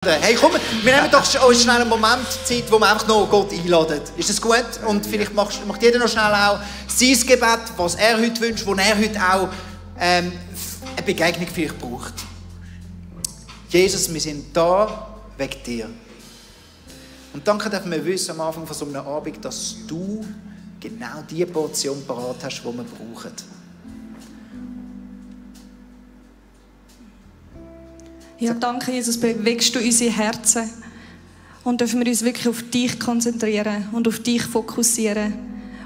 Hey, komm, wir nehmen doch uns schnell einen Moment Zeit, wo wir einfach noch Gott einladen. Ist das gut? Und vielleicht macht jeder noch schnell auch sein Gebet, was er heute wünscht, wo er heute auch eine Begegnung vielleicht braucht. Jesus, wir sind da wegen dir. Und danke dürfen wir wissen am Anfang von so einem Abend, dass du genau die Portion parat hast, die wir brauchen. Ja, danke, Jesus, bewegst du unsere Herzen. Und dürfen wir uns wirklich auf dich konzentrieren und auf dich fokussieren.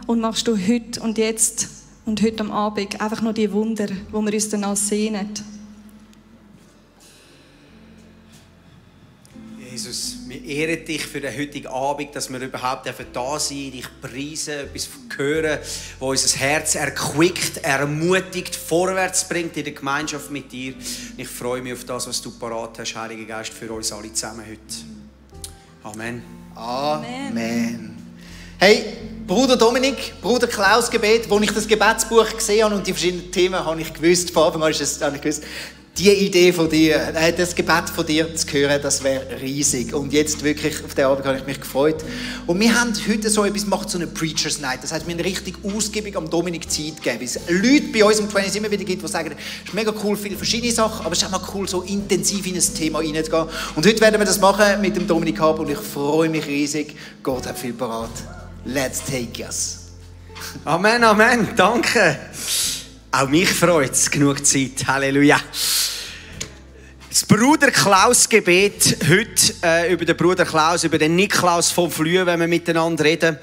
Und machst du heute und jetzt und heute am Abend einfach noch die Wunder, wo wir uns danach sehnen. Jesus, wir ehren dich für den heutigen Abend, dass wir überhaupt da sein dürfen, dich preisen, etwas hören, das unser Herz erquickt, ermutigt, vorwärts bringt in der Gemeinschaft mit dir. Ich freue mich auf das, was du parat hast, Heiliger Geist, für uns alle zusammen heute. Amen. Amen. Hey, Bruder Dominik, Bruder Klaus Gebet, als ich das Gebetsbuch gesehen habe und die verschiedenen Themen, habe ich gewusst, von Anfang an habe ich gewusst, die Idee von dir, das Gebet von dir zu hören, das wäre riesig. Und jetzt wirklich, auf den Abend habe ich mich gefreut. Und wir haben heute so etwas gemacht, so eine Preacher's Night. Das heisst, wir haben richtig ausgiebig am Dominik Zeit gegeben. Es Leute bei uns im 20 immer wieder gibt, die sagen, es ist mega cool, viele verschiedene Sachen, aber es ist auch mal cool, so intensiv in ein Thema reinzugehen. Und heute werden wir das machen mit dem Dominik Hab und ich freue mich riesig. Gott hat viel parat. Let's take us. Amen, Amen. Danke. Auch mich freut es. Genug Zeit. Halleluja. Das Bruder Klaus Gebet heute über den Bruder Klaus, über den Niklaus vom Flüe, wenn wir miteinander reden.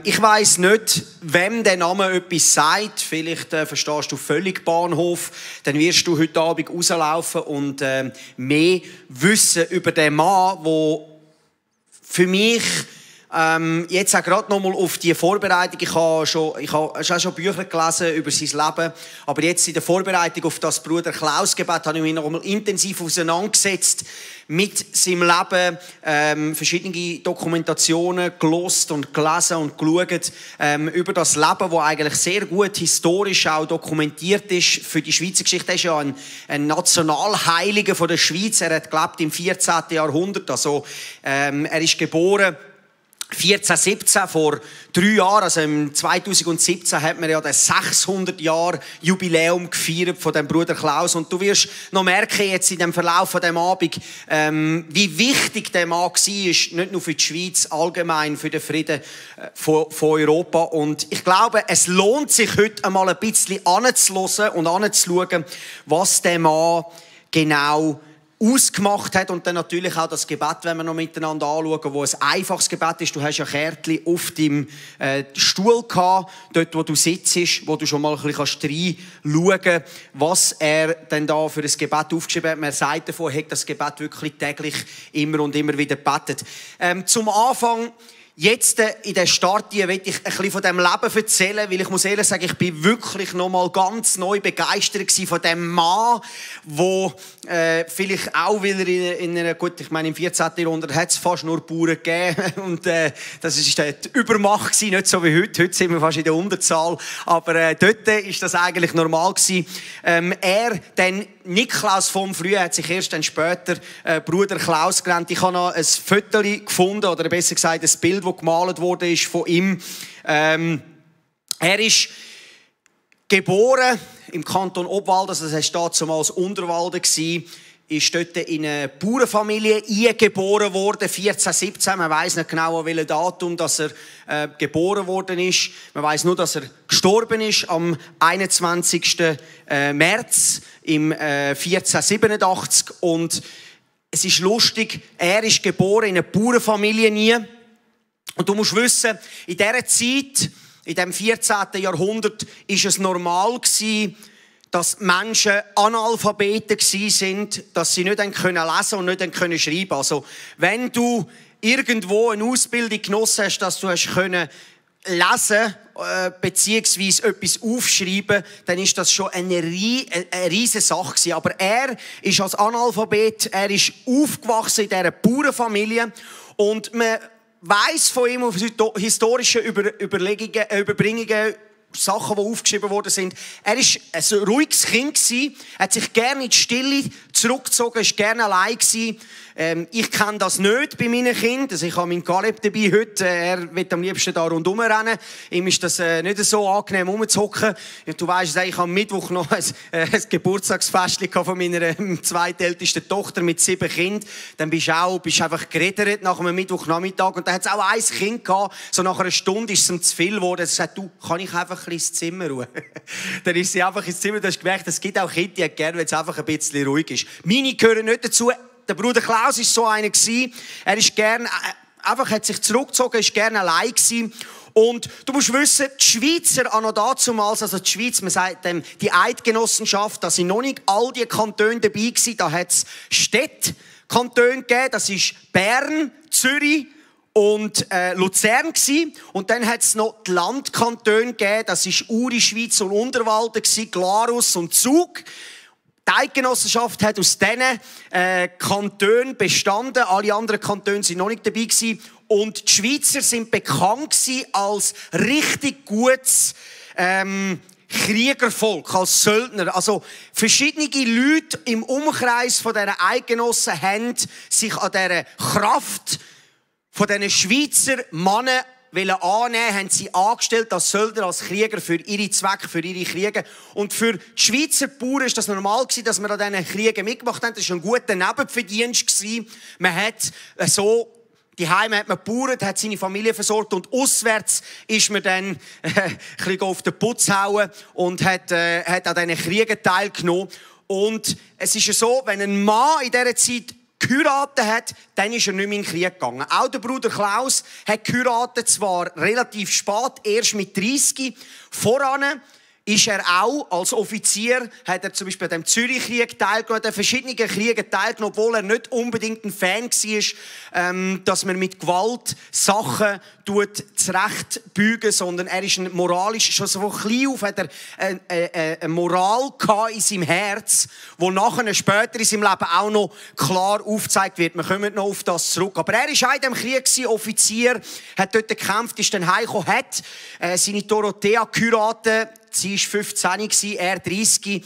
Ich weiss nicht, wem der Name etwas sagt. Vielleicht verstehst du völlig Bahnhof. Dann wirst du heute Abend rauslaufen und mehr wissen über den Mann, der für mich jetzt auch gerade noch mal auf die Vorbereitung. Ich habe schon Bücher gelesen über sein Leben, aber jetzt in der Vorbereitung auf das Bruder Klaus Gebet habe ich mich noch mal intensiv auseinandergesetzt mit seinem Leben, verschiedene Dokumentationen gelost und gelesen und geschaut über das Leben, das eigentlich sehr gut historisch auch dokumentiert ist für die Schweizer Geschichte. Er ist ja ein Nationalheiliger von der Schweiz. Er hat gelebt im 14. Jahrhundert. Also er ist geboren 1417, vor 3 Jahren, also im 2017, hat man ja das 600-Jahr-Jubiläum gefeiert von dem Bruder Klaus. Und du wirst noch merken, jetzt in dem Verlauf von dem Abend, wie wichtig der Mann war, nicht nur für die Schweiz, allgemein für den Frieden von Europa. Und ich glaube, es lohnt sich heute einmal ein bisschen anzuhören und anzuschauen, was der Mann genau ausgemacht hat. Und dann natürlich auch das Gebet, wenn wir noch miteinander anschauen, wo ein einfaches Gebet ist. Du hast ja Kärtchen auf deinem Stuhl gehabt, dort wo du sitzt, wo du schon mal ein bisschen reinschauen kannst, was er denn da für ein Gebet aufgeschrieben hat. Man sagt davon, er hat das Gebet wirklich täglich immer und immer wieder gebetet. Zum Anfang, jetzt in der Start will ich ein bisschen von diesem Leben erzählen, weil ich muss ehrlich sagen, ich bin wirklich noch mal ganz neu begeistert von dem Mann, wo vielleicht auch, weil er in einer, gut, ich meine im 14. Jahrhundert hat es fast nur Bauern gegeben und das ist die Übermacht gewesen, nicht so wie heute. Heute sind wir fast in der Unterzahl, aber dort ist das eigentlich normal gewesen. Er, dann Niklaus vom Flüe, hat sich erst dann später Bruder Klaus genannt. Ich habe noch ein Foto gefunden, oder besser gesagt ein Bild, das gemalt wurde ist von ihm. Er ist geboren im Kanton Obwalden, also das war damals Unterwalden, ist dort in eine Bauernfamilie eingeboren worden, 1417. Man weiss nicht genau, an welchem Datum dass er geboren worden ist. Man weiss nur, dass er gestorben ist am 21. März im 1487. Und es ist lustig, er ist geboren in eine Bauernfamilie nie. Und du musst wissen, in dieser Zeit, in dem 14. Jahrhundert, ist es normal gewesen, dass Menschen Analphabeten waren, dass sie nicht lesen und nicht schreiben konnten. Also, wenn du irgendwo eine Ausbildung genossen hast, dass du lesen beziehungsweise etwas aufschreiben, dann ist das schon eine riesige Sache gewesen. Aber er ist als Analphabet, er ist aufgewachsen in dieser Bauernfamilie und man weiss von ihm auf historischen Überbringungen Sachen, die aufgeschrieben worden sind. Er war ein ruhiges Kind gewesen, hat sich gerne in die Stille zurückgezogen, ist gerne allein gewesen. Ich kenne das nicht bei meinen Kindern. Also ich habe meinen Caleb dabei heute. Er will am liebsten da rundherum rennen. Ihm ist das nicht so angenehm, rumzuhocken. Du weisst, ich habe am Mittwoch noch ein Geburtstagsfest von meiner zweitältesten Tochter mit 7 Kindern. Dann bist du einfach geredet nach einem Mittwochnachmittag. Und da hat es auch ein Kind gehabt. So nach einer Stunde ist es ihm zu viel geworden. Er sagt, du, kann ich einfach ein bisschen ins Zimmer ruhen? Dann ist sie einfach ins Zimmer. Du hast gemerkt, es gibt auch Kinder, die gerne, wenn es einfach ein bisschen ruhig ist. Meine gehören nicht dazu. Der Bruder Klaus war so einer gewesen. Er ist gern, einfach hat sich zurückgezogen, ist gerne allein gewesen. Und du musst wissen, die Schweizer an noch dazumals, also die Schweiz, man sagt dem, die Eidgenossenschaft, da sind noch nicht all die Kantone dabei gewesen. Da hat es Städtekantone gegeben, das ist Bern, Zürich und Luzern gewesen. Und dann hat es noch die Landkantone gegeben, das ist Uri, Schweiz und Unterwalden gewesen, Glarus und Zug. Die Eidgenossenschaft hat aus diesen Kantonen bestanden. Alle anderen Kantone sind noch nicht dabei gewesen. Und die Schweizer sind bekannt gewesen als richtig gutes Kriegervolk, als Söldner. Also verschiedene Leute im Umkreis von dieser Eidgenossen haben sich an dieser Kraft von diesen Schweizer Männern annehmen, haben sie angestellt als Söldner, als Krieger für ihre Zwecke, für ihre Kriege. Und für die Schweizer Bauern war das normal gewesen, dass man an diesen Kriegen mitgemacht hat. Das war ein guter Nebenverdienst gewesen. Man hat so, die Heime hat man gebaut, hat seine Familie versorgt und auswärts ist man dann ein bisschen auf den Putz hauen und hat an diesen Kriegen teilgenommen. Und es ist ja so, wenn ein Mann in dieser Zeit geheiratet hat, dann ist er nicht mehr in den Krieg gegangen. Auch der Bruder Klaus hat geheiratet, zwar relativ spät, erst mit 30. Voran ist er auch als Offizier, hat er zum Beispiel an dem Zürichkrieg teilgenommen, an verschiedenen Kriegen teilgenommen, obwohl er nicht unbedingt ein Fan war, dass man mit Gewalt Sachen zurechtbügen, sondern er ist moralisch, schon so von klein auf hat er eine Moral gehabt in seinem Herz, wo nachher später in seinem Leben auch noch klar aufgezeigt wird. Wir kommen noch auf das zurück. Aber er war auch in diesem Krieg Offizier, hat dort gekämpft, ist dann heimgekommen, hat seine Dorothea geheiratet. Sie war 15, er 30.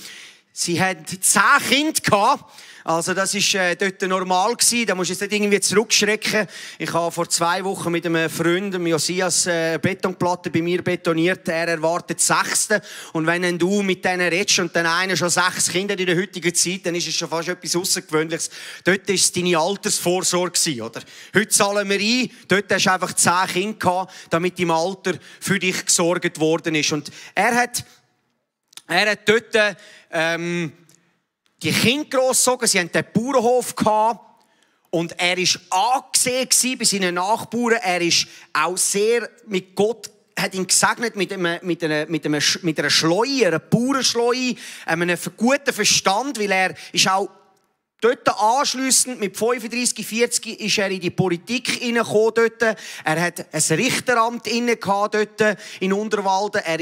Sie hatten 10 Kinder. Also das war dort normal. Da musst du jetzt nicht irgendwie zurückschrecken. Ich habe vor 2 Wochen mit einem Freund, Josias, Betonplatte bei mir betoniert. Er erwartet 6. Und wenn du mit denen redest und dann einer schon 6 Kinder in der heutigen Zeit, dann ist es schon fast etwas Außergewöhnliches. Dort war es deine Altersvorsorge, oder? Heute zahlen wir ein. Dort hast du einfach 10 Kinder gehabt, damit im Alter für dich gesorgt worden ist. Und er hat dort, die Kinder grossgezogen, sie hatten den Bauernhof gehabt und er war angesehen bei seinen Nachbarn. Er ist auch sehr mit Gott, hat ihn gesegnet mit einer Schleue, einer Bauernschleue, einem guten Verstand, weil er ist auch dort anschliessend, mit 35, 40, ist er in die Politik hineingekommen dort. Er hat ein Richteramt inne gehabt dort in Unterwalden. Er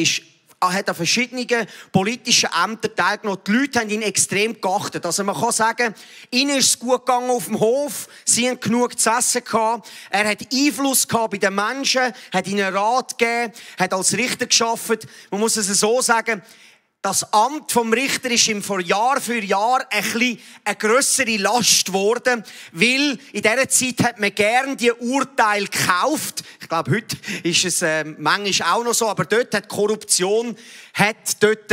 hat an verschiedenen politischen Ämtern teilgenommen. Die Leute haben ihn extrem geachtet. Also man kann sagen, ihnen ist es gut gegangen auf dem Hof, sie haben genug zu essen gehabt. Er hat Einfluss gehabt bei den Menschen, hat ihnen Rat gegeben, hat als Richter gearbeitet. Man muss es so sagen, das Amt vom Richter ist ihm von Jahr für Jahr eine grössere Last geworden, weil in dieser Zeit hat man gern die Urteile gekauft. Ich glaube, heute ist es manchmal auch noch so, aber dort hat Korruption hat's dort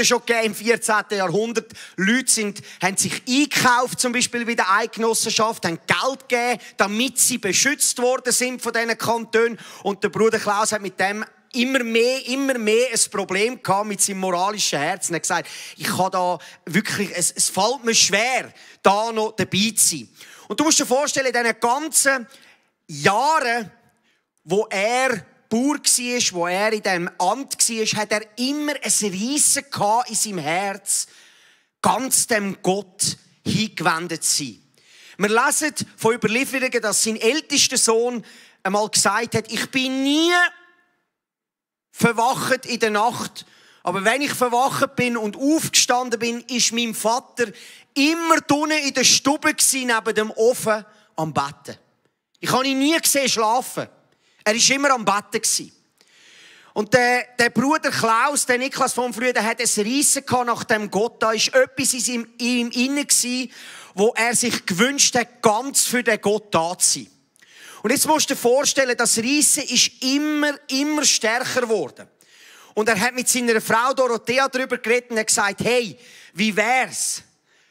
schon gegeben, im 14. Jahrhundert. Leute haben sich eingekauft, zum Beispiel bei der Eidgenossenschaft, haben Geld gegeben, damit sie beschützt worden sind von diesen Kantonen. Und der Bruder Klaus hat mit dem immer mehr ein Problem gehabt mit seinem moralischen Herzen. Er hat gesagt, ich kann da wirklich, es fällt mir schwer, da noch dabei zu sein. Und du musst dir vorstellen, in diesen ganzen Jahren, wo er Bauer war, wo er in diesem Amt war, hat er immer ein Riesen in seinem Herz, ganz dem Gott hingewendet zu sein. Wir lesen von Überlieferungen, dass sein ältester Sohn einmal gesagt hat, ich bin nie verwacht in der Nacht, aber wenn ich verwacht bin und aufgestanden bin, ist mein Vater immer drinnen in der Stube neben dem Ofen am Betten. Ich habe ihn nie gesehen schlafen. Er war immer am Betten. Und der Bruder Klaus, der Niklas von früher, der hat ein Reissen nach dem Gott. Da war etwas in ihm innen, wo er sich gewünscht hat, ganz für den Gott da zu sein. Und jetzt musst du dir vorstellen, das Reissen ist immer stärker geworden. Und er hat mit seiner Frau Dorothea darüber geredet und hat gesagt, hey, wie wär's,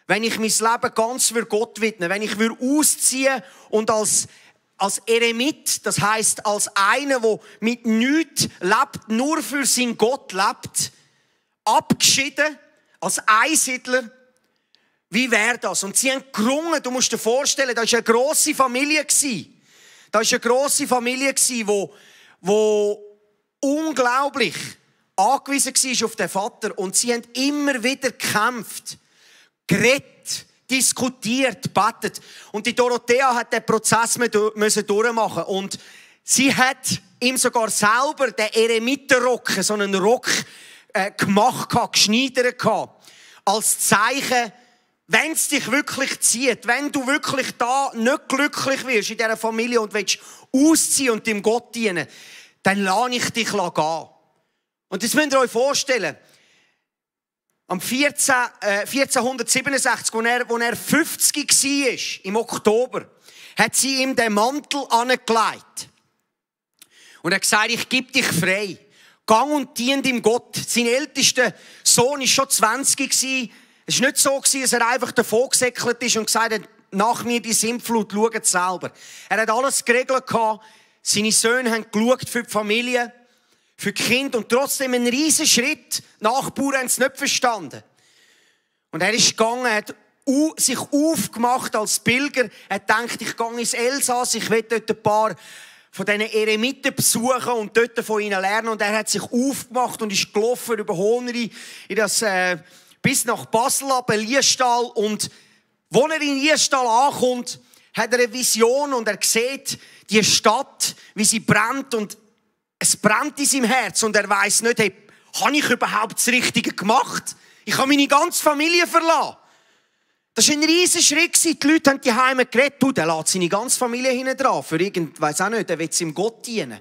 wenn ich mein Leben ganz für Gott widme, wenn ich ausziehen und als Eremit, das heisst als einer, der mit nichts lebt, nur für seinen Gott lebt, abgeschieden, als Einsiedler, wie wäre das? Und sie haben gerungen, du musst dir vorstellen, da war eine grosse Familie. Da war eine grosse Familie, die unglaublich angewiesen war auf den Vater. Und sie haben immer wieder gekämpft, geredet, diskutiert, gebetet. Und die Dorothea hat den Prozess durchmachen. Und sie hat ihm sogar selber den Eremitenrock, so einen Rock gemacht, geschneidert, als Zeichen, wenn es dich wirklich zieht, wenn du wirklich da nicht glücklich wirst in dieser Familie und willst ausziehen und dem Gott dienen, dann lasse ich dich gehen. Und das müsst ihr euch vorstellen. Am 1467, als er 50 war, im Oktober, hat sie ihm den Mantel angelegt. Und er hat gesagt, ich gebe dich frei. Gang und dien dem Gott. Sein ältester Sohn war schon 20. Es war nicht so, dass er einfach davon gesäckelt ist und gesagt hat, nach mir die Sintflut, schaut selber. Er hat alles geregelt. Seine Söhne haben geschaut für die Familie, für die Kinder und trotzdem ein riesen Schritt. Die Nachbarn haben es nicht verstanden. Und er ist gegangen, hat sich aufgemacht als Pilger. Er dachte, ich gehe ins Elsass, ich will dort ein paar von diesen Eremiten besuchen und dort von ihnen lernen. Und er hat sich aufgemacht und ist gelaufen über Honeri bis nach Basel, Liestal. Und als er in Liestal ankommt, hat er eine Vision und er sieht die Stadt, wie sie brennt und es brennt in seinem Herz und er weiss nicht, hey, habe ich überhaupt das Richtige gemacht? Ich habe meine ganze Familie verlassen. Das war ein riesen Schritt. Die Leute haben die Heime geredet. Du, der lässt seine ganze Familie hinten dran. Für irgend, weiss auch nicht, der will seinem Gott dienen.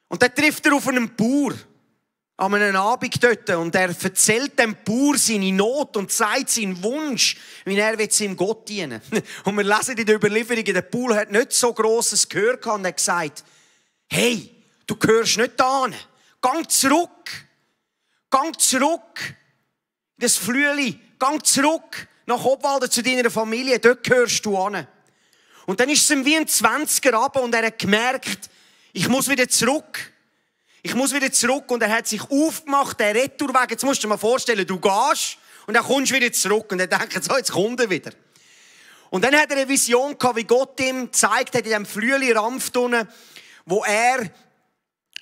Und dann trifft er auf einen Bauer an einem Abend dort und er erzählt dem Bauer seine Not und sagt seinen Wunsch, wie er seinem Gott dienen will. Und wir lesen in der Überlieferung, der Bauer hat nicht so grosses Gehör gehabt und hat gesagt, hey, du gehörst nicht da. Gang zurück. Gang zurück. Das Flüeli. Gang zurück nach Obwalden zu deiner Familie. Dort gehörst du an. Und dann ist es ihm wie ein 20er runter und er hat gemerkt, ich muss wieder zurück. Ich muss wieder zurück. Und er hat sich aufgemacht, der Retourweg. Jetzt musst du dir mal vorstellen, du gehst und dann kommst du wieder zurück. Und er denkt, so, jetzt kommt er wieder. Und dann hat er eine Vision gehabt, wie Gott ihm gezeigt hat, in diesem Flüeli-Rampf drinnen, wo er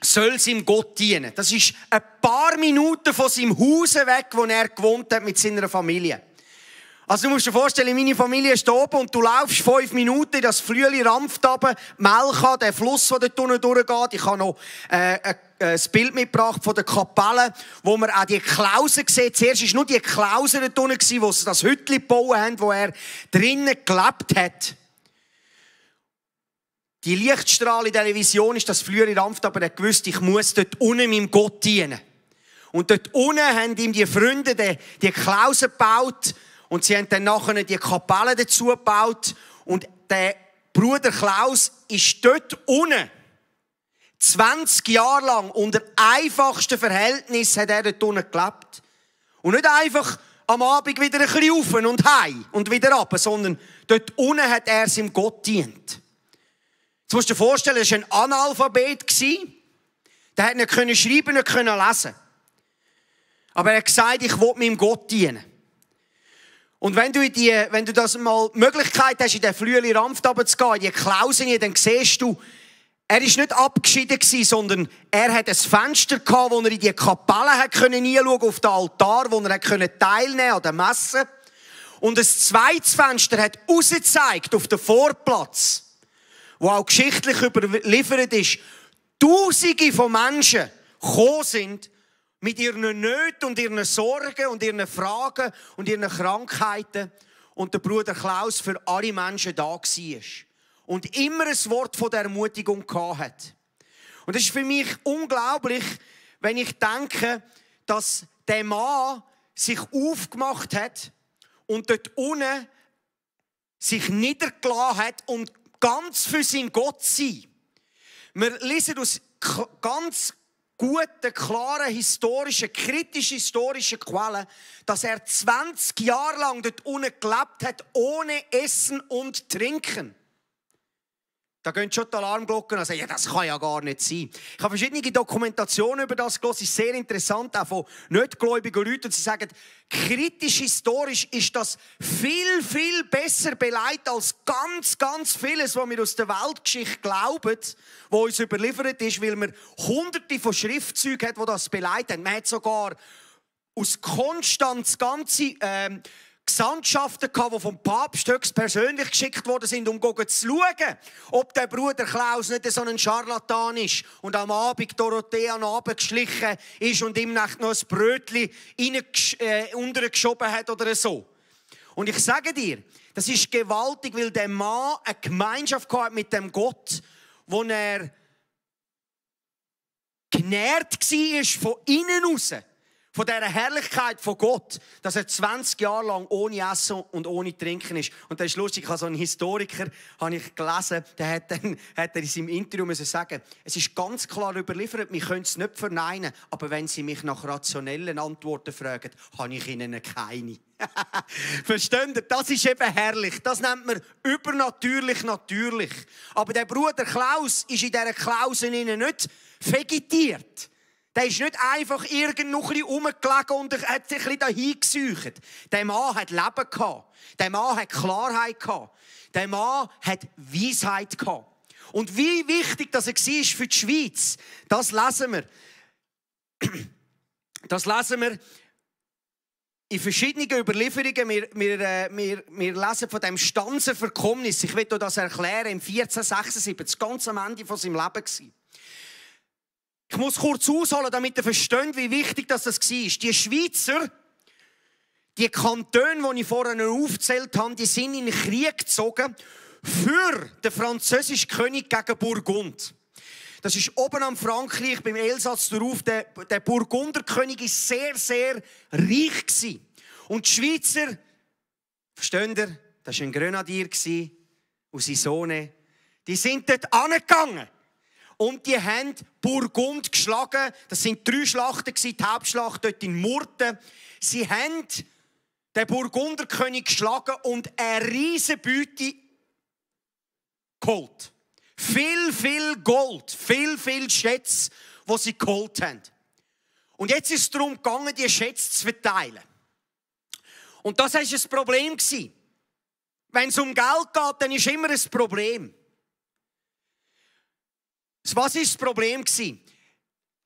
soll seinem Gott dienen. Das ist ein paar Minuten von seinem Haus weg, wo er gewohnt hat mit seiner Familie. Also du musst dir vorstellen, meine Familie ist da oben und du laufst 5 Minuten in das Flüeli-Rampf runter, Melcha, der Fluss, der dort unten durchgeht. Ich habe noch ein Bild mitgebracht von der Kapelle, wo man auch die Klausen sieht. Zuerst war nur die Klausen dort unten, wo sie das Hütchen gebaut haben, wo er drinnen gelebt hat. Die Lichtstrahl in dieser Vision ist das Flüeli-Rampf, aber er gewusst, ich muss dort unten meinem Gott dienen. Und dort unten haben ihm die Freunde die Klausen gebaut und sie haben dann nachher die Kapelle dazu gebaut. Und der Bruder Klaus ist dort unten 20 Jahre lang unter einfachsten Verhältnissen hat er dort unten gelebt. Und nicht einfach am Abend wieder ein bisschen rauf und heim und wieder runter, sondern dort unten hat er seinem Gott dient. Jetzt musst du dir vorstellen, er war ein Analphabet. Der hat nicht schreiben, nicht lesen. Aber er hat gesagt, ich will meinem Gott dienen. Und wenn du das mal die Möglichkeit hast, in den Flüeli-Rampf zu gehen, in die Klausen, dann siehst du, er war nicht abgeschieden, sondern er hat ein Fenster gehabt, wo er in die Kapelle hineinschauen konnte, auf den Altar, wo er teilnehmen konnte an der Messe. Und ein zweites Fenster hat rausgezeigt auf den Vorplatz, wo auch geschichtlich überliefert ist, Tausende von Menschen gekommen sind mit ihren Nöten und ihren Sorgen und ihren Fragen und ihren Krankheiten und der Bruder Klaus für alle Menschen da war. Und immer ein Wort von der Ermutigung gehabt hat. Und das ist für mich unglaublich, wenn ich denke, dass der Mann sich aufgemacht hat und dort unten sich niedergelassen hat und ganz für seinen Gott sein. Wir lesen aus ganz guten, klaren, historischen, kritisch-historischen Quellen, dass er 20 Jahre lang dort unten gelebt hat, ohne Essen und Trinken. Da gehen schon die Alarmglocken und sagen, ja, das kann ja gar nicht sein. Ich habe verschiedene Dokumentationen über das gelesen, das ist sehr interessant, auch von nichtgläubigen Leuten. Und sie sagen, kritisch-historisch ist das viel, viel besser beleidigt als ganz, ganz vieles, was wir aus der Weltgeschichte glauben, was uns überliefert ist, weil man hunderte von Schriftzeugen hat, die das beleidigt haben. Man hat sogar aus Konstanz ganze Gesandtschaften gehabt, die vom Papst höchstpersönlich geschickt worden sind, um zu schauen, ob der Bruder Klaus nicht so ein Scharlatan ist und am Abend Dorothea noch runtergeschlichen ist und ihm noch ein Brötchen untergeschoben hat oder so. Und ich sage dir, das ist gewaltig, weil der Mann eine Gemeinschaft gehabt mit dem Gott, wo er genährt war von innen raus. Von dieser Herrlichkeit von Gott, dass er 20 Jahre lang ohne Essen und ohne Trinken ist. Und das ist lustig, ich habe so einen Historiker, habe ich gelesen, der hat er in seinem Interview müssen sagen, es ist ganz klar überliefert, wir können es nicht verneinen, aber wenn Sie mich nach rationellen Antworten fragen, habe ich Ihnen keine. Versteht ihr? Das ist eben herrlich. Das nennt man übernatürlich natürlich. Aber der Bruder Klaus ist in dieser Klause nicht vegetiert. Der ist nicht einfach irgendwo ein bisschen rumgelegen und hat sich ein bisschen dahin gesucht. Der Mann hat Leben gehabt. Der Mann hat Klarheit gehabt. Der Mann hat Weisheit gehabt. Und wie wichtig das war für die Schweiz, das lesen wir. Das lesen wir in verschiedenen Überlieferungen. Wir lesen von dem Stanzenverkommnis. Ich will euch das erklären. Im 1476, ganz am Ende von seinem Leben war. Ich muss kurz ausholen, damit ihr versteht, wie wichtig das war. Die Schweizer, die Kantone, die ich vorhin aufgezählt habe, die sind in den Krieg gezogen für den französischen König gegen Burgund. Das ist oben am Frankreich, beim Elsass drauf. Der Burgunderkönig war sehr, sehr reich gewesen. Und die Schweizer, versteht ihr, das war ein Grenadier und sein Sohn, die sind dort angegangen. Und die haben Burgund geschlagen. Das sind 3 Schlachten gewesen, die Hauptschlacht dort in Murten. Sie haben den Burgunderkönig geschlagen und eine riesige Beute geholt. Viel Gold, viel Schätze, die sie geholt haben. Und jetzt ist es darum gegangen, die Schätze zu verteilen. Und das war ein Problem. Wenn es um Geld geht, dann ist immer ein Problem. Was war das Problem? Die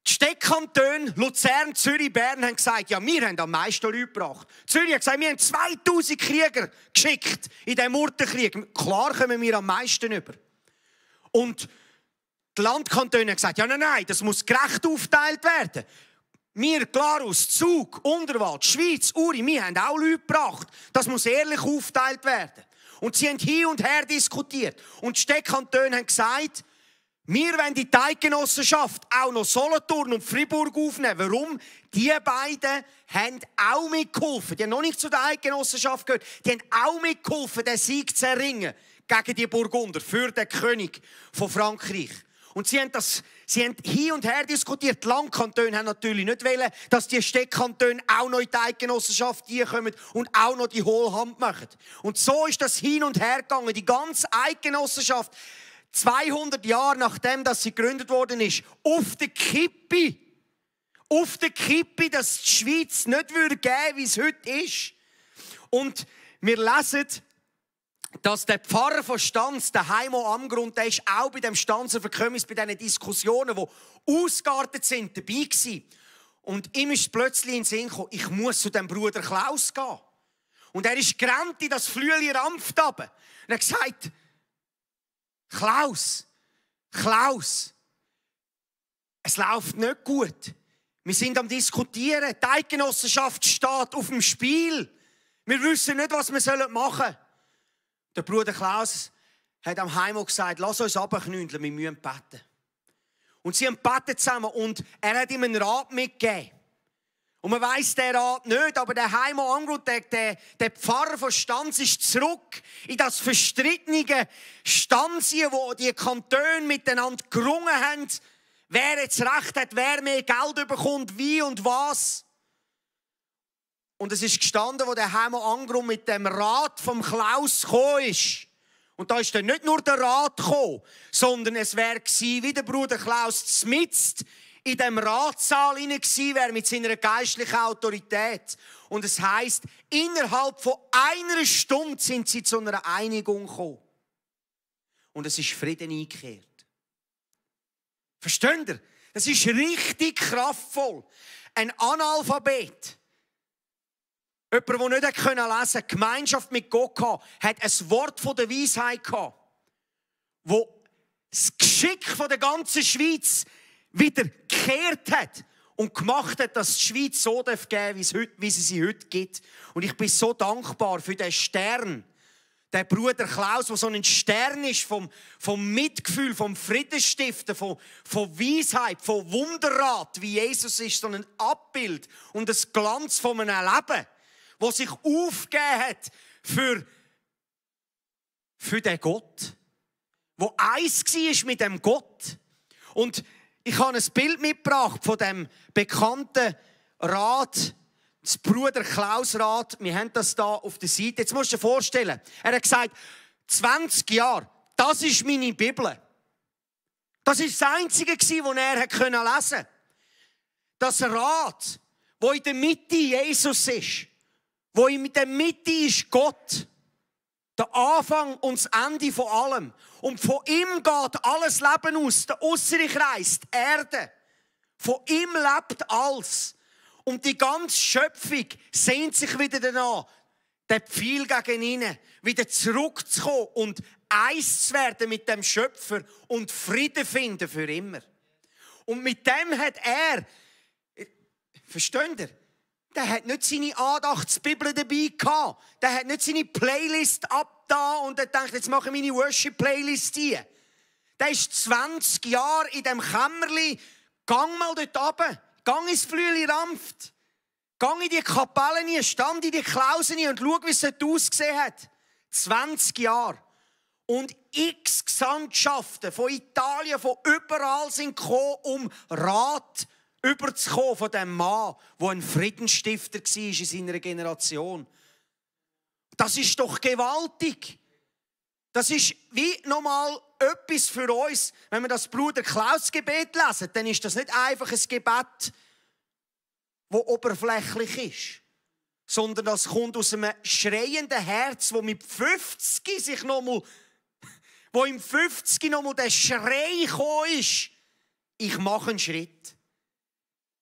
Städtekantone Luzern, Zürich, Bern haben gesagt, ja, wir haben am meisten Leute gebracht. Zürich hat gesagt, wir haben 2000 Krieger geschickt in den Murtenkrieg. Klar kommen wir am meisten über. Und die Landkantone haben gesagt, ja, nein, das muss gerecht aufgeteilt werden. Wir, Glarus, Zug, Unterwald, Schweiz, Uri, wir haben auch Leute gebracht. Das muss ehrlich aufgeteilt werden. Und sie haben hin und her diskutiert. Und die Städtekantone haben gesagt, wir wollen die Eidgenossenschaft auch noch Solothurn und Fribourg aufnehmen. Warum? Die beiden haben auch mitgeholfen. Die haben noch nicht zu der Eidgenossenschaft gehört. Die haben auch mitgeholfen, den Sieg zu erringen gegen die Burgunder, für den König von Frankreich. Und sie haben hin und her diskutiert. Die Landkantone haben natürlich nicht wollen, dass die Städtekantone auch noch in die Eidgenossenschaft kommen und auch noch die Hohlhand machen. Und so ist das hin und her gegangen. Die ganze Eidgenossenschaft, 200 Jahre nachdem, dass sie gegründet worden ist, auf der Kippe, dass die Schweiz nicht geben würde, wie es heute ist. Und wir lesen, dass der Pfarrer von Stanz, der Heimo Amgrund, der ist auch bei dem Stanzenverkommnis, bei diesen Diskussionen, die ausgeartet sind, dabei gewesen. Und ihm ist plötzlich in den Sinn gekommen, ich muss zu dem Bruder Klaus gehen. Und er ist gerannt in das Flüeli rampft runter. Und er hat gesagt, Klaus, es läuft nicht gut. Wir sind am Diskutieren. Die Eidgenossenschaft steht auf dem Spiel. Wir wissen nicht, was wir machen sollen. Der Bruder Klaus hat am Heimo gesagt, lass uns runterknündeln, wir müssen beten. Und sie haben gebetet zusammen und er hat ihm einen Rat mitgegeben. Und man weiss den Rat nicht, aber der Heimo Angro, der Pfarrer von Stanz, ist zurück in das verstrittene Stanzien, wo die Kantone miteinander gerungen haben, wer jetzt Recht hat, wer mehr Geld bekommt, wie und was. Und es ist gestanden, wo der Heimo Angro mit dem Rat vom Klaus gekommen ist. Und da ist dann nicht nur der Rat gekommen, sondern es wäre gewesen, wie der Bruder Klaus zmitzt in dem Ratssaal gewesen wäre mit seiner geistlichen Autorität. Und es heisst, innerhalb von einer Stunde sind sie zu einer Einigung gekommen. Und es ist Frieden eingekehrt. Versteht ihr? Das ist richtig kraftvoll. Ein Analphabet, jemand, der nicht lesen konnte, Gemeinschaft mit Gott hatte, hat ein Wort von der Weisheit gehabt, wo das Geschick von der ganzen Schweiz wieder gekehrt hat und gemacht hat, dass die Schweiz so geben darf, wie sie heute gibt. Und ich bin so dankbar für den Stern, der Bruder Klaus, der so ein Stern ist vom Mitgefühl, vom Friedensstiften, von Weisheit, von Wunderrat, wie Jesus ist, so ein Abbild und das Glanz von einem Leben, das sich aufgegeben hat für den Gott, wo eins war mit dem Gott. Und ich habe ein Bild mitgebracht von dem bekannten Rat, das Bruder Klaus Rat. Wir haben das da auf der Seite. Jetzt musst du dir vorstellen, er hat gesagt, 20 Jahre, das ist meine Bibel. Das ist das Einzige, was er lesen konnte. Das Rat, wo in der Mitte Jesus ist, wo in der Mitte ist Gott. Der Anfang und das Ende von allem. Und von ihm geht alles Leben aus. Der äußere Kreis, die Erde. Von ihm lebt alles. Und die ganze Schöpfung sehnt sich wieder danach, den Pfeil gegen ihn, wieder zurückzukommen und eins zu werden mit dem Schöpfer und Frieden finden für immer. Und mit dem hat er, versteht ihr? Der hat nicht seine Andachtsbibel dabei gehabt. Der hat nicht seine Playlist ab da und er denkt, jetzt mache ich meine Worship-Playlist hier. Der ist 20 Jahre in dem Kämmerli. Gang mal dort runter. Gang ins Flüeli Rampft. Gang in die Kapellen hier, stand in die Klausen hier und schau, wie es dort ausgesehen hat. 20 Jahre. Und x Gesandtschaften von Italien, von überall sind gekommen, um Rat überzukommen von dem Mann, der ein Friedensstifter war in seiner Generation. Das ist doch gewaltig. Das ist wie nochmal etwas für uns. Wenn wir das Bruder Klaus Gebet lesen, dann ist das nicht einfach ein Gebet, das oberflächlich ist, sondern das kommt aus einem schreienden Herz, wo mit 50 sich nochmal, wo im 50 nochmal der Schrei gekommen ist. Ich mache einen Schritt.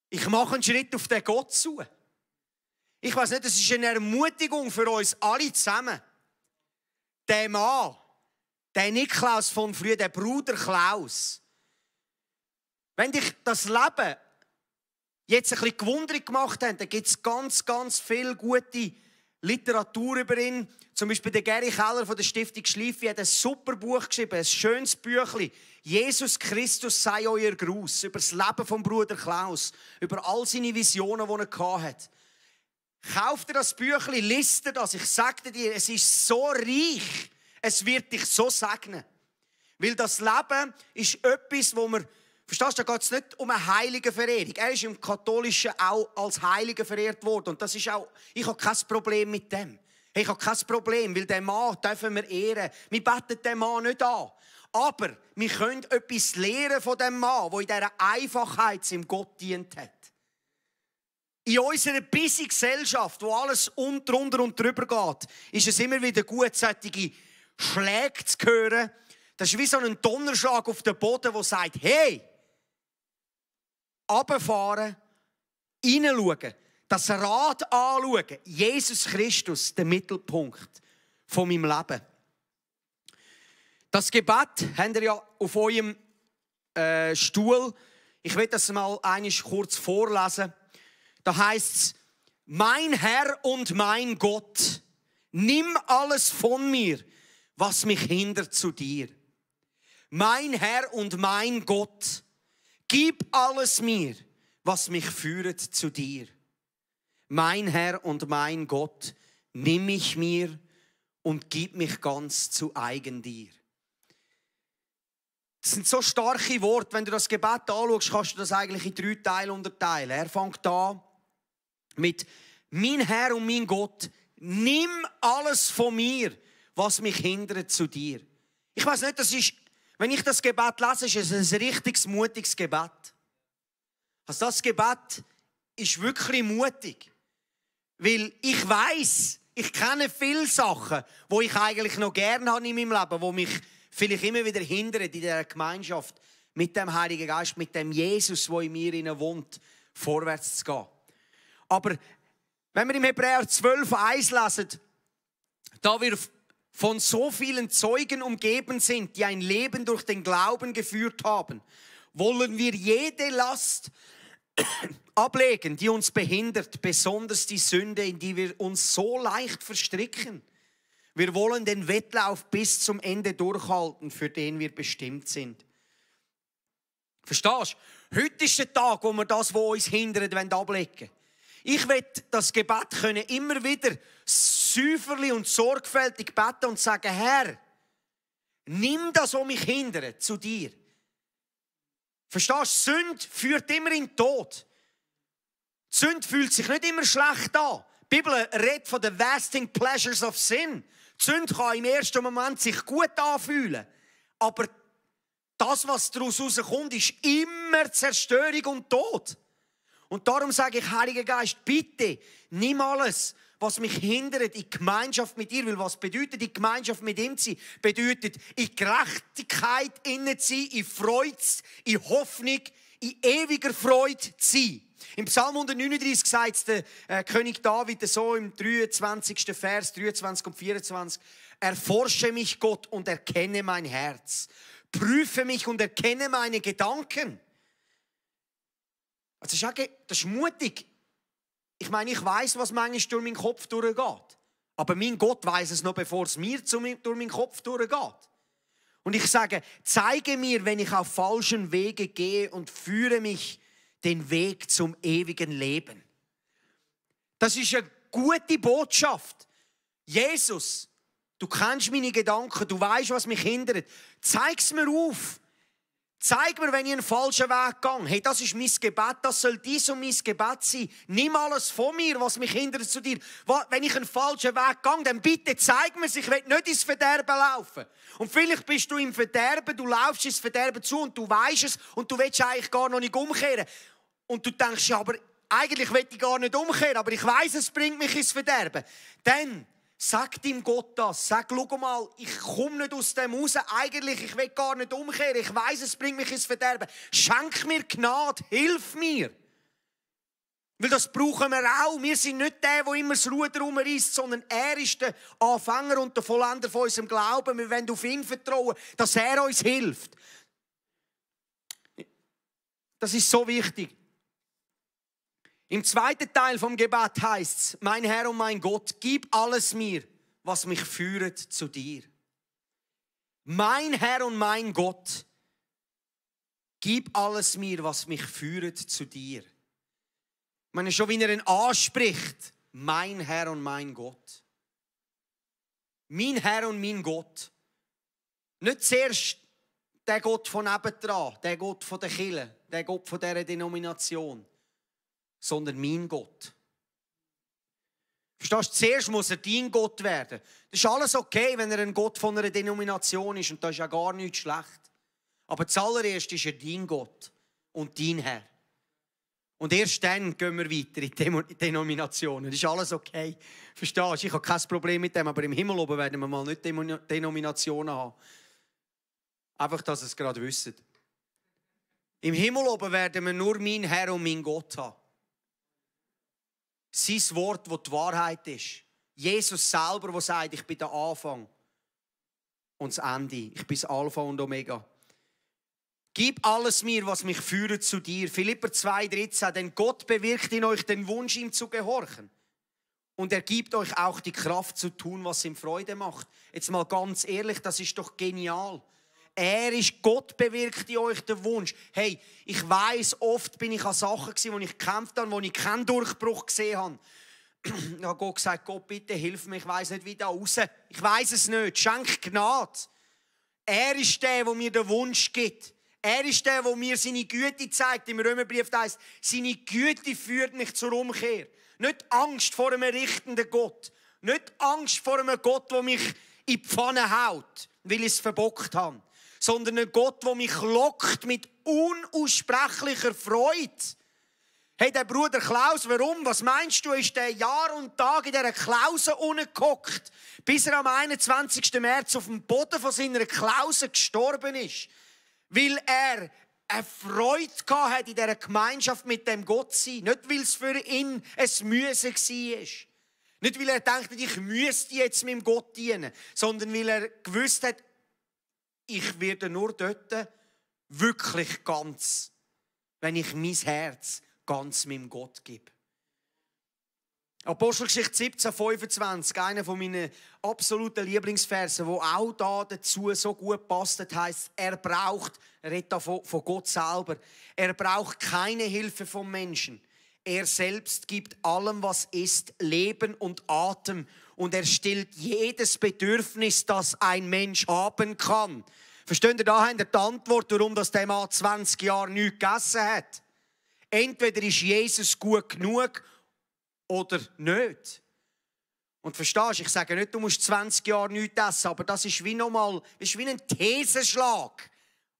Ich mache einen Schritt auf den Gott zu. Ich weiss nicht, das ist eine Ermutigung für uns alle zusammen. Der Mann, der Niklaus von früher, der Bruder Klaus. Wenn dich das Leben jetzt ein bisschen gewundert gemacht hat, dann gibt es ganz, ganz viel gute Literatur über ihn. Zum Beispiel der Gary Keller von der Stiftung Schleife hat ein super Buch geschrieben, ein schönes Büchlein. Jesus Christus sei euer Gruß. Über das Leben vom Bruder Klaus. Über all seine Visionen, die er hatte. Kauf dir das Büchlein, lies dir das. Ich sage dir, es ist so reich. Es wird dich so segnen. Weil das Leben ist etwas, wo man, verstehst du, da geht es nicht um eine Heiligenverehrung. Er ist im Katholischen auch als Heiliger verehrt worden. Und das ist auch, ich habe kein Problem mit dem. Ich habe kein Problem, weil den Mann dürfen wir ehren. Wir beten den Mann nicht an. Aber wir können etwas lernen von dem Mann, der in dieser Einfachheit seinem Gott dient hat. In unserer busy Gesellschaft, wo alles drunter und drüber geht, ist es immer wieder gut, solche Schläge zu hören. Das ist wie so ein Donnerschlag auf den Boden, der sagt, hey, runterfahren, hineinschauen, das Rad anschauen. Jesus Christus, der Mittelpunkt von meinem Leben. Das Gebet habt ihr ja auf eurem Stuhl. Ich will das mal kurz vorlesen. Da heißt es, mein Herr und mein Gott, nimm alles von mir, was mich hindert zu dir. Mein Herr und mein Gott, Gib alles mir, was mich führt zu dir. Mein Herr und mein Gott, nimm mich mir und gib mich ganz zu eigen dir. Das sind so starke Worte. Wenn du das Gebet anschaust, kannst du das eigentlich in 3 Teile unterteilen. Er fängt an mit: Mein Herr und mein Gott, nimm alles von mir, was mich hindert, zu dir. Ich weiss nicht, wenn ich das Gebet lese, ist es ein richtig mutiges Gebet. Also das Gebet ist wirklich mutig. Weil ich weiss, ich kenne viele Sachen, die ich eigentlich noch gerne habe in meinem Leben, die mich vielleicht immer wieder hindern in dieser Gemeinschaft mit dem Heiligen Geist, mit dem Jesus, der in mir wohnt, vorwärts zu gehen. Aber wenn wir im Hebräer 12,1 lesen, da wir von so vielen Zeugen umgeben sind, die ein Leben durch den Glauben geführt haben, wollen wir jede Last ablegen, die uns behindert, besonders die Sünde, in die wir uns so leicht verstricken. Wir wollen den Wettlauf bis zum Ende durchhalten, für den wir bestimmt sind. Verstehst du? Heute ist der Tag, wo wir das, was uns hindert, ablegen wollen. Ich will das Gebet können immer wieder säuferlich und sorgfältig beten und sagen: Herr, nimm das, was mich hindert, zu dir. Verstehst du? Sünde führt immer in den Tod. Sünde fühlt sich nicht immer schlecht an. Die Bibel redet von den lasting pleasures of sin. Die Sünde kann im ersten Moment sich gut anfühlen. Aber das, was daraus rauskommt, ist immer Zerstörung und Tod. Und darum sage ich: Heiliger Geist, bitte, nimm alles, was mich hindert, in Gemeinschaft mit dir. Weil was bedeutet, in Gemeinschaft mit ihm zu sein? Bedeutet, in Gerechtigkeit innen zu sein, in Freude, in Hoffnung, in ewiger Freude zu sein. Im Psalm 139 sagt der König David so im 23. Vers, 23 und 24: Erforsche mich, Gott, und erkenne mein Herz. Prüfe mich und erkenne meine Gedanken. Also das ist mutig. Ich meine, ich weiss, was manchmal durch meinen Kopf durchgeht. Aber mein Gott weiss es noch, bevor es mir durch meinen Kopf durchgeht. Und ich sage: Zeige mir, wenn ich auf falschen Wege gehe, und führe mich den Weg zum ewigen Leben. Das ist eine gute Botschaft. Jesus, du kennst meine Gedanken, du weißt, was mich hindert. Zeig es mir auf. Zeig mir, wenn ich einen falschen Weg gehe. Hey, das ist mein Gebet, das soll dies und mein Gebet sein. Nimm alles von mir, was mich hindert, zu dir. Wenn ich einen falschen Weg gehe, dann bitte zeig mir es. Ich will nicht ins Verderben laufen. Und vielleicht bist du im Verderben, du laufst ins Verderben zu und du weisst es und du willst eigentlich gar noch nicht umkehren. Und du denkst: ja, aber eigentlich will ich gar nicht umkehren, aber ich weiss, es bringt mich ins Verderben. Dann sag deinem Gott das. Sag: schau mal, ich komme nicht aus dem raus. Eigentlich, ich will gar nicht umkehren. Ich weiss, es bringt mich ins Verderben. Schenk mir Gnade, hilf mir. Weil das brauchen wir auch. Wir sind nicht der immer das Ruder rumreißt, sondern er ist der Anfänger und der Vollender von unserem Glauben. Wir wollen auf ihn vertrauen, dass er uns hilft. Das ist so wichtig. Im zweiten Teil vom Gebet heißt es: Mein Herr und mein Gott, gib alles mir, was mich führt zu dir. Mein Herr und mein Gott, gib alles mir, was mich führt zu dir. Ich meine, schon wie er ihn anspricht: Mein Herr und mein Gott. Mein Herr und mein Gott. Nicht zuerst der Gott von nebendran, der Gott von der Kirche, der Gott von dieser Denomination, sondern mein Gott. Verstehst du? Zuerst muss er dein Gott werden. Das ist alles okay, wenn er ein Gott von einer Denomination ist, und das ist ja gar nichts schlecht. Aber zuallererst ist er dein Gott und dein Herr. Und erst dann gehen wir weiter in die Denominationen. Das ist alles okay. Verstehst du? Ich habe kein Problem mit dem, aber im Himmel oben werden wir mal nicht Denominationen haben. Einfach, dass ihr es gerade wisst. Im Himmel oben werden wir nur mein Herr und mein Gott haben. Sein Wort, das die Wahrheit ist. Jesus selber, der sagt: Ich bin der Anfang und das Ende. Ich bin das Alpha und Omega. Gib alles mir, was mich führt zu dir. Philipper 2,13. Denn Gott bewirkt in euch den Wunsch, ihm zu gehorchen. Und er gibt euch auch die Kraft zu tun, was ihm Freude macht. Jetzt mal ganz ehrlich, das ist doch genial. Er ist, Gott bewirkt in euch den Wunsch. Hey, ich weiss, oft bin ich an Sachen gewesen, wo ich gekämpft habe, wo ich keinen Durchbruch gesehen habe. Ich habe Gott gesagt, Gott, bitte hilf mir, ich weiss nicht, wie da raus. Ich weiss es nicht, schenk Gnade. Er ist der, der mir den Wunsch gibt. Er ist der, der mir seine Güte zeigt. Im Römerbrief heisst, seine Güte führt mich zur Umkehr. Nicht Angst vor einem richtenden Gott. Nicht Angst vor einem Gott, der mich in die Pfanne haut, weil ich es verbockt habe. Sondern ein Gott, der mich lockt mit unaussprechlicher Freude. Hey, der Bruder Klaus, warum? Was meinst du, ist der Jahr und Tag in dieser Klause gehockt, bis er am 21. März auf dem Boden von seiner Klause gestorben ist? Weil er eine Freude hatte in dieser Gemeinschaft mit dem Gott sein. Nicht, weil es für ihn ein Müssen war. Nicht, weil er dachte, ich müsste jetzt meinem Gott dienen. Sondern weil er gewusst hat, ich werde nur dort wirklich ganz, wenn ich mein Herz ganz meinem Gott gebe. Apostelgeschichte 17, 25, einer von meinen absoluten Lieblingsversen, wo auch da dazu so gut passt, heisst, er redet da von Gott selber, er braucht keine Hilfe vom Menschen. Er selbst gibt allem, was ist, Leben und Atem. Und er stillt jedes Bedürfnis, das ein Mensch haben kann. Versteht ihr, da habt ihr die Antwort, warum der Mann 20 Jahre nichts gegessen hat. Entweder ist Jesus gut genug oder nicht. Und verstehst du, ich sage nicht, du musst 20 Jahre nichts essen, aber das ist wie nochmal, ist wie ein Thesenschlag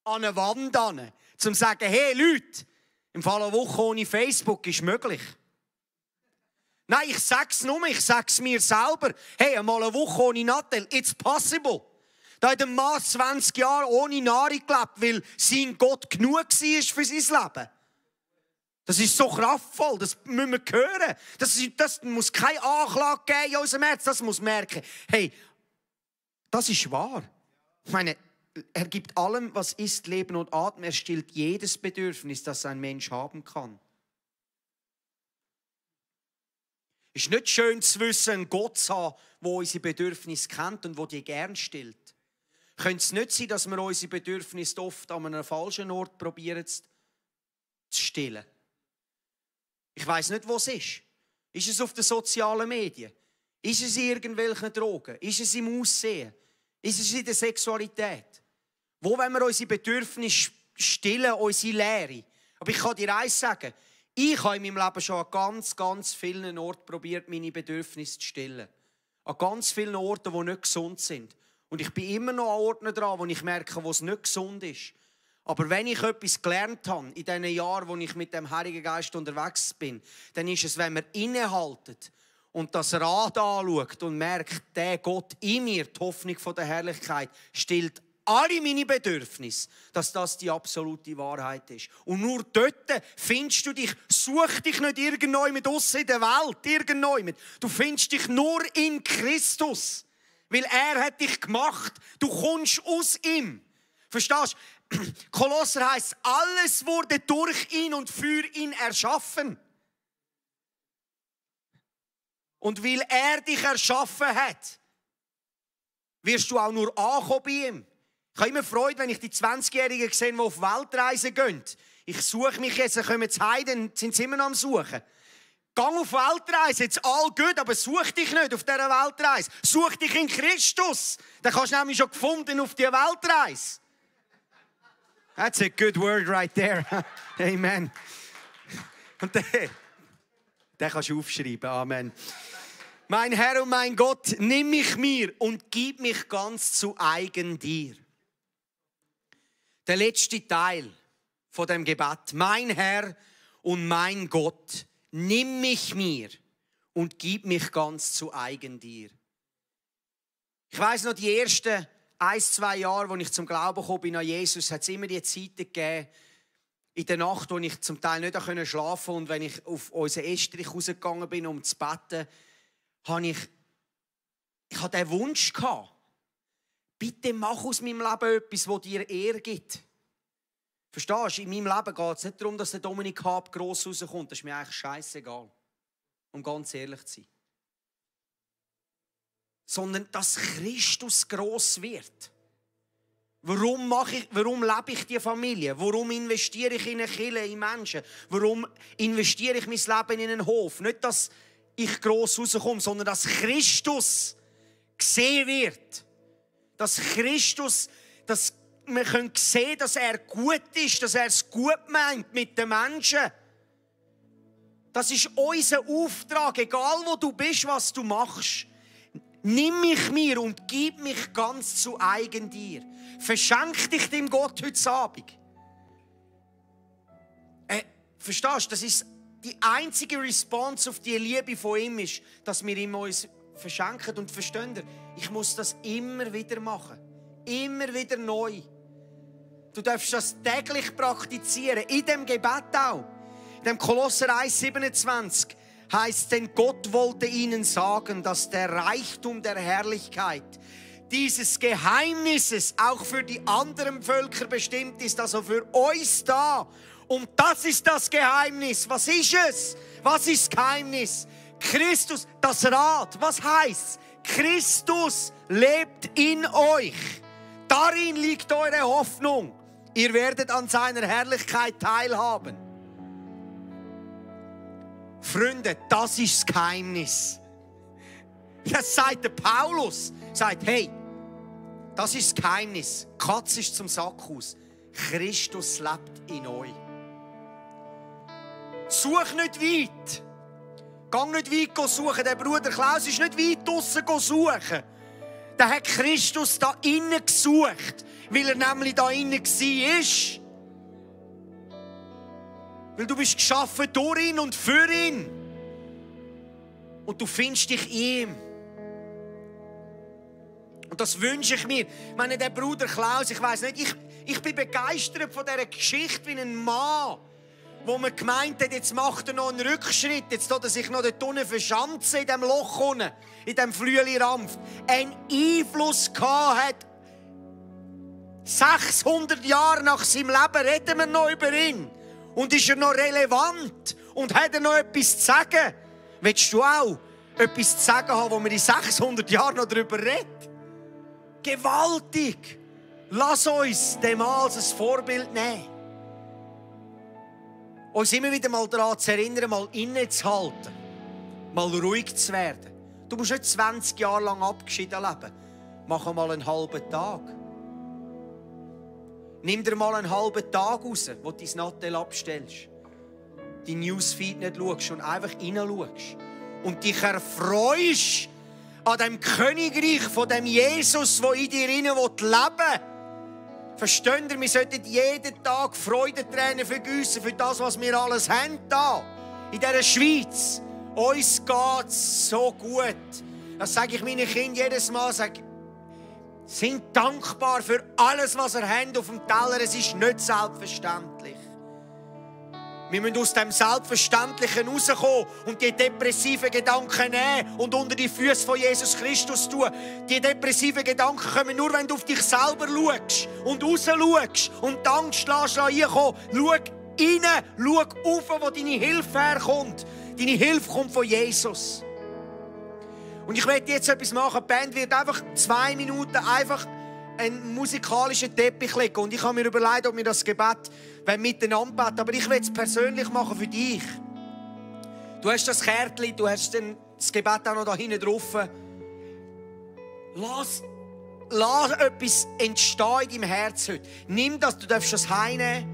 an eine Wand an, um zu sagen, hey Leute, im Fall einer Woche ohne Facebook ist möglich. Nein, ich sag's mir selber. Hey, einmal eine Woche ohne Nattel, it's possible. Da hat ein Mann 20 Jahre ohne Nahrung gelebt, weil sein Gott genug war für sein Leben. Das ist so kraftvoll, das müssen wir hören. Das muss keine Anklage geben in unserem Herz, das muss merken. Hey, das ist wahr. Ich meine, er gibt allem, was ist, Leben und Atem. Er stillt jedes Bedürfnis, das ein Mensch haben kann. Es ist nicht schön zu wissen, einen Gott zu haben, der unsere Bedürfnisse kennt und der die gern stillt. Könnte es nicht sein, dass wir unsere Bedürfnisse oft an einem falschen Ort probieren zu stillen? Ich weiss nicht, wo es ist. Ist es auf den sozialen Medien? Ist es in irgendwelchen Drogen? Ist es im Aussehen? Ist es in der Sexualität? Wo wollen wir unsere Bedürfnisse stillen, unsere Leere? Aber ich kann dir eins sagen. Ich habe in meinem Leben schon an ganz, ganz vielen Orten probiert, meine Bedürfnisse zu stillen. An ganz vielen Orten, die nicht gesund sind. Und ich bin immer noch an Orten dran, wo ich merke, wo es nicht gesund ist. Aber wenn ich etwas gelernt habe, in diesen Jahren, wo ich mit dem Heiligen Geist unterwegs bin, dann ist es, wenn man innehaltet und das Rad anschaut und merkt, der Gott in mir, die Hoffnung von der Herrlichkeit, stillt alle meine Bedürfnisse, dass das die absolute Wahrheit ist. Und nur dort findest du dich, such dich nicht irgendwo mit aussen in der Welt, irgendwo. Du findest dich nur in Christus, weil er hat dich gemacht. Du kommst aus ihm. Verstehst du? Kolosser heisst, alles wurde durch ihn und für ihn erschaffen. Und weil er dich erschaffen hat, wirst du auch nur ankommen bei ihm. Ich habe immer Freude, wenn ich die 20-Jährigen sehe, die auf Weltreisen gehen. Ich suche mich jetzt, dann kommen sie heim, dann sind sie immer noch am Suchen. Geh auf Weltreise, jetzt all gut, aber such dich nicht auf dieser Weltreise. Such dich in Christus. Dann kannst du nämlich schon gefunden auf dieser Weltreise. That's a good word right there. Amen. Und den kannst du aufschreiben. Amen. Mein Herr und mein Gott, nimm mich mir und gib mich ganz zu eigen dir. Der letzte Teil von dem Gebet. Mein Herr und mein Gott, nimm mich mir und gib mich ganz zu eigen dir. Ich weiss noch, die ersten 1-2 Jahre, als ich zum Glauben gekommen bin an Jesus, hat es immer die Zeiten gegeben, in der Nacht, wo ich zum Teil nicht schlafen konnte und wenn ich auf unseren Estrich rausgegangen bin, um zu beten, hatte ich den Wunsch gehabt, bitte mach aus meinem Leben etwas, das dir Ehre gibt. Verstehst du? In meinem Leben geht es nicht darum, dass der Dominik Hab gross rauskommt. Das ist mir eigentlich scheissegal. Um ganz ehrlich zu sein. Sondern, dass Christus gross wird. Warum lebe ich diese Familie? Warum investiere ich in eine Kirche, in Menschen? Warum investiere ich mein Leben in einen Hof? Nicht, dass ich gross rauskomme, sondern dass Christus gesehen wird. Dass Christus, dass wir sehen können, dass er gut ist, dass er es gut meint mit den Menschen. Das ist unser Auftrag, egal wo du bist, was du machst. Nimm mich mir und gib mich ganz zu eigen dir. Verschenk dich dem Gott heute Abend. Verstehst du, das ist die einzige Response auf die Liebe von ihm ist, dass wir ihm uns verschenken. Und versteht ihr, ich muss das immer wieder machen. Immer wieder neu. Du darfst das täglich praktizieren, in dem Gebet auch. In dem Kolosser 1,27 heißt, denn Gott wollte ihnen sagen, dass der Reichtum der Herrlichkeit dieses Geheimnisses auch für die anderen Völker bestimmt ist, also für uns da. Und das ist das Geheimnis. Was ist es? Was ist das Geheimnis? Christus, das Rad. Was heißt? Christus lebt in euch. Darin liegt eure Hoffnung. Ihr werdet an seiner Herrlichkeit teilhaben. Freunde, das ist das Geheimnis. Das sagt der Paulus. Sagt, hey, das ist das Geheimnis. Die Katze ist zum Sack aus. Christus lebt in euch. Such nicht weit. Geh nicht weit suchen. Der Bruder Klaus ist nicht weit draussen suchen. Der hat Christus da innen gesucht, weil er nämlich da innen war. Weil du bist geschaffen durch ihn und für ihn. Und du findest dich in ihm. Und das wünsche ich mir. Ich meine, der Bruder Klaus, ich weiss nicht, ich bin begeistert von dieser Geschichte wie ein Mann, wo man gemeint hat, jetzt macht er noch einen Rückschritt, jetzt tut er sich noch dort unten verschanzen, in diesem Loch unten, in diesem Flüeli-Rampf, einen Einfluss gehabt hat. 600 Jahre nach seinem Leben reden wir noch über ihn. Und ist er noch relevant? Und hat er noch etwas zu sagen? Willst du auch etwas zu sagen haben, wo wir in 600 Jahren noch darüber reden? Gewaltig! Lass uns dem als ein Vorbild nehmen. Uns immer wieder mal daran zu erinnern, mal innezuhalten. Mal ruhig zu werden. Du musst nicht 20 Jahre lang abgeschieden leben. Mach mal einen halben Tag. Nimm dir mal einen halben Tag raus, wo du dein Nattel abstellst. Die Newsfeed nicht schaust und einfach hineinschaust. Und dich erfreust an dem Königreich von dem Jesus, der in dir leben will. Versteht ihr, wir sollten jeden Tag Freudentränen vergießen für das, was wir alles haben hier in dieser Schweiz. Uns geht es so gut. Das sage ich meinen Kindern jedes Mal. Sind dankbar für alles, was ihr habt auf dem Teller. Es ist nicht selbstverständlich. Wir müssen aus dem Selbstverständlichen rauskommen und die depressiven Gedanken nehmen und unter die Füße von Jesus Christus tun. Die depressiven Gedanken kommen nur, wenn du auf dich selber schaust und raus schaust und die Angst lässt reinkommen. Schau rein, schau auf, wo deine Hilfe herkommt. Deine Hilfe kommt von Jesus. Und ich werde jetzt etwas machen. Die Band wird einfach 2 Minuten einfach einen musikalischen Teppich legen. Und ich habe mir überlegt, ob wir das Gebet miteinander beten. Aber ich will es persönlich machen für dich. Du hast das Kärtchen, du hast das Gebet auch noch da hinten drauf. Lass etwas entstehen in deinem Herz heute. Nimm das, du darfst das heimnehmen.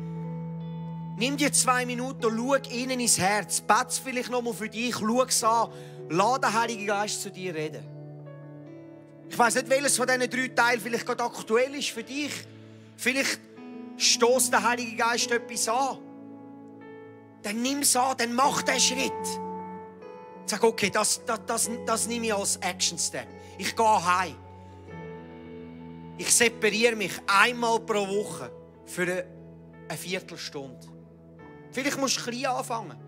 Nimm dir 2 Minuten und schau innen ins Herz. Bete es vielleicht noch mal für dich, schau es an. Lass den Heiligen Geist zu dir reden. Ich weiss nicht, welches von diesen 3 Teilen vielleicht gerade aktuell ist für dich. Vielleicht stößt der Heilige Geist etwas an. Dann nimm es an, dann mach den Schritt. Sag, okay, das nehme ich als Action Step. Ich gehe heim. Ich separiere mich einmal pro Woche für eine Viertelstunde. Vielleicht musst du klein anfangen.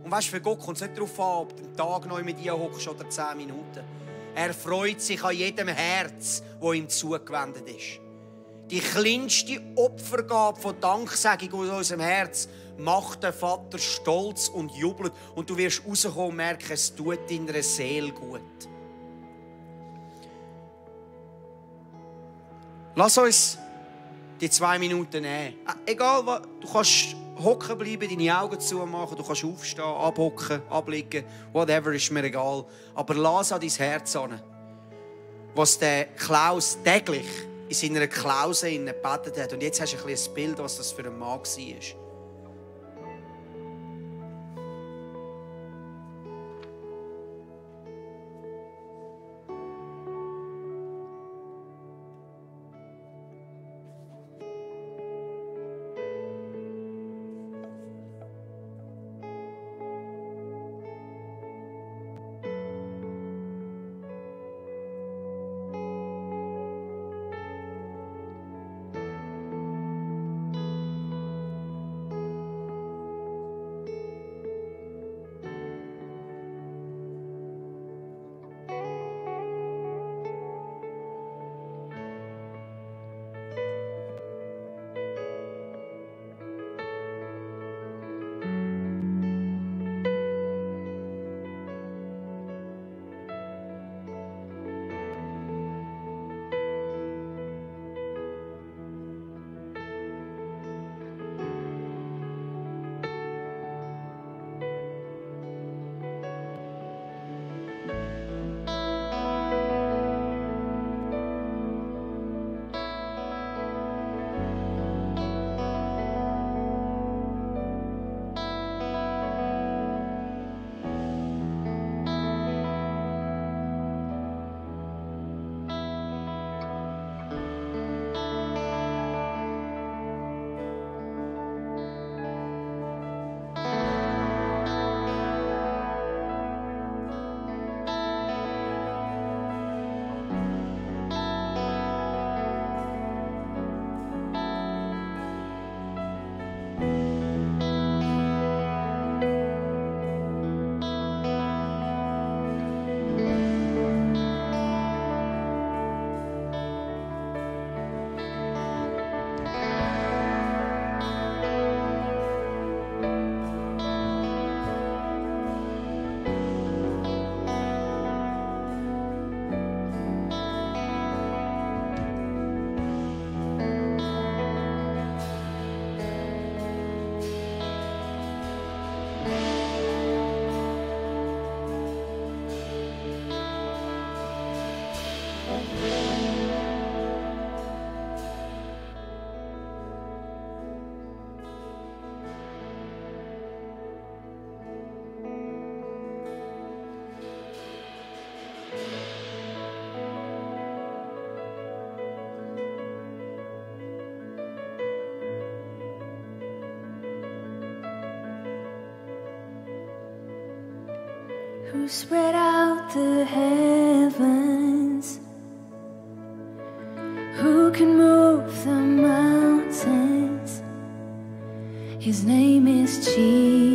Und weißt du, für Gott kommt es nicht darauf an, ob du den Tag noch mit dir hockst oder 10 Minuten. Er freut sich an jedem Herz, das ihm zugewendet ist. Die kleinste Opfergabe von Danksagung aus unserem Herz macht den Vater stolz und jubelt. Und du wirst rauskommen und merken, es tut deiner Seele gut. Lass uns die 2 Minuten nehmen. Egal was, du kannst hocken bleiben, deine Augen zumachen, du kannst aufstehen, abhocken, abliegen, whatever, ist mir egal. Aber lass an dein Herz an, was der Klaus täglich in seiner Klause gebetet hat. Und jetzt hast du ein bisschen ein Bild, was das für ein Mann war. Who spread out the heavens? Who can move the mountains? His name is Jesus.